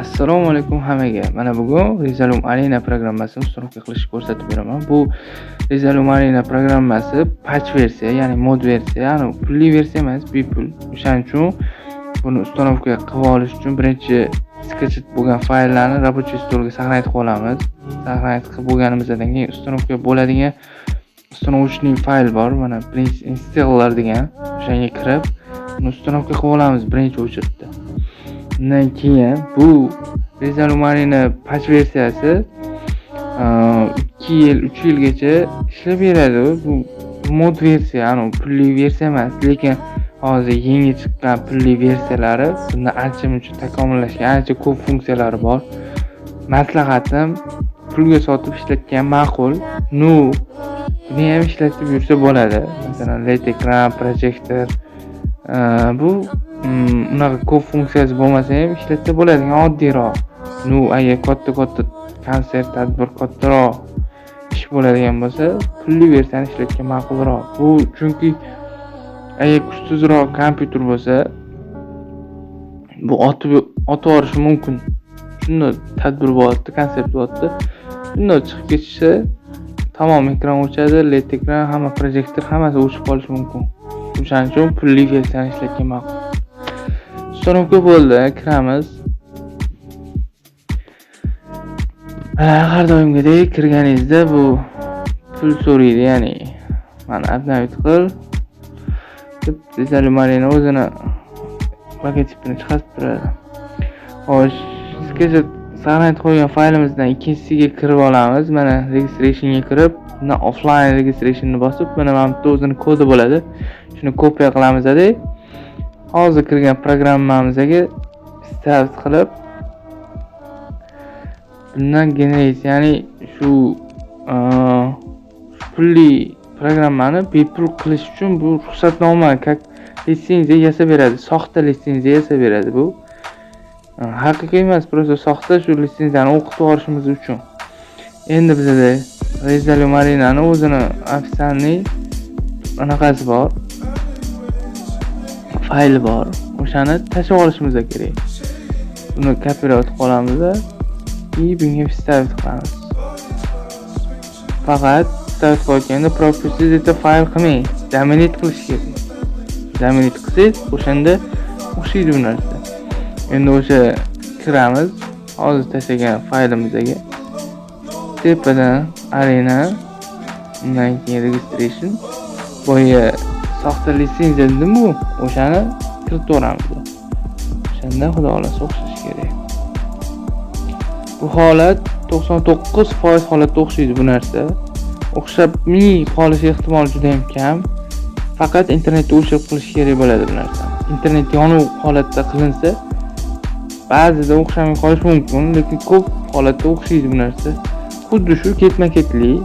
Assalomu alaykum hammaga. Mana bugun Resolume Arena programmasini установка qilishni ko'rsatib beraman. Bu Resolume Arena programmasi patch versiya, ya'ni mod versiya, ya'ni pulli versiya emas, bepul. O'shaning uchun buni установка qilib olish uchun birinchi скачать bo'lgan fayllarni рабочий стол ga сохранить qilib olamiz. Сохранить qilib bo'lganimizdan keyin установка bo'ladigan установочный fayl bor. Mana birinchi installer degan, o'shanga kirib, uni установка qilib olamiz birinchi очередь da. Undan keyin bu Resolume Arena patch versiyasi 2 yil, 3 yilgacha ishlab beradi. Bu mod versiya, ya'ni pulli versiya emas, lekin hozir yangi chiqqan pulli versiyalari bundan ancha muncha takomillashgan, ancha ko'p funksiyalari bor. Maslahatim, pulga sotib ishlatgan ma'qul. Ну, buni ham ishlatib yursa bo'ladi. Masalan, LED ekran, projektor, bu unaqa ko'p funksiyasi bo'lmasa ham ishlatsa bo'ladigan oddiyroq. Ну, agar katta-katta konsert, tadbir, kattaroq ish bo'ladigan bo'lsa, pulli versiyani ishlatgan ma'qulroq. Bu chunki agar kuchsizroq kompyuter bo'lsa, bu otib yuborishi mumkin. Shundoq tadbir bo'lyapti, konsert bo'lyapti. Shundoq chiqib ketishsa, tamom ekran o'chadi, LED ekran, hamma projektor, hammasi o'chib qolishi mumkin. O'shaning uchun pulli versiyani ishlatgan ma'qul. Установка bo'ldi, kiramiz. Har doimgidek kirganingizda bu pul so'raydi, ya'ni mana обновить qil deb Resolume Arena o'zini logotipini chiqarib turadi. Xo'sh, скачать, сохранить qo'ygan faylimizdan ikkinchisiga kirib olamiz. Mana registrationga kirib, bundan offline registrationni bosib, mana bu yerda o'zini kodi bo'ladi. Shuni kopiya qilamiz-da, hozir kirgan programmamizga вставить qilib, bundan generate, ya'ni shu pulli programmani bepul qilish uchun bu ruxsatnoma, как litsenziya yasab beradi. Soxta litsenziya yasab beradi bu. Haqiqiy emas, просто soxta, shu litsenziyani o'qitib yuborishimiz uchun. Endi bizada Resolume Arena'ni o'zini официальный anaqasi bor. Fayli bor. O'shani tashlab olishimiz kerak. Buni kopировать qilib olamiz и bunga вставить qilamiz. Faqat вставить qilayotganda "пропустить это fayl" qilmang. Заменить qilish kerak. Заменить qilsangiz, o'shanda o'xshaydi bu narsa. Endi o'sha kiramiz. Hozir tashlagan faylimizga tepadan Arena, undan keyin registration, boya soxta litsenziya dedim-ku, o'shani kiritib. O'shanda xudo xohlasa o'xshashi kerak. Bu holat 99% holatda o'xshaydi bu narsa. O'xshamay qolishi ehtimoli juda ham kam. Faqat internetni o'chirib qilish kerak bo'ladi bu narsani. Internet yonuv holatda qilinsa, ba'zida o'xshamay qolishi mumkin, lekin ko'p holatda o'xshaydi bu narsa. Xuddi shu ketma-ketlik,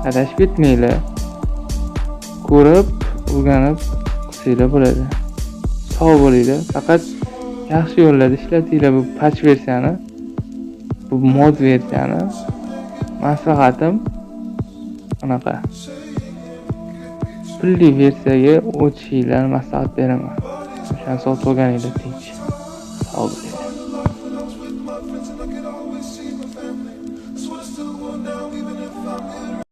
adashib ketmanglar. Ko'rib, o'rganib qilsanglar bo'ladi. Sog' bo'linglar. Faqat yaxshi yo'llarda ishlatinglar bu patch versiyani. Bu mod versiyani. Maslahatim anaqa. Pulli versiyaga o'tishinglarni maslahat beraman. O'shani sotib olganinglar tinch. Sog' bo'ling.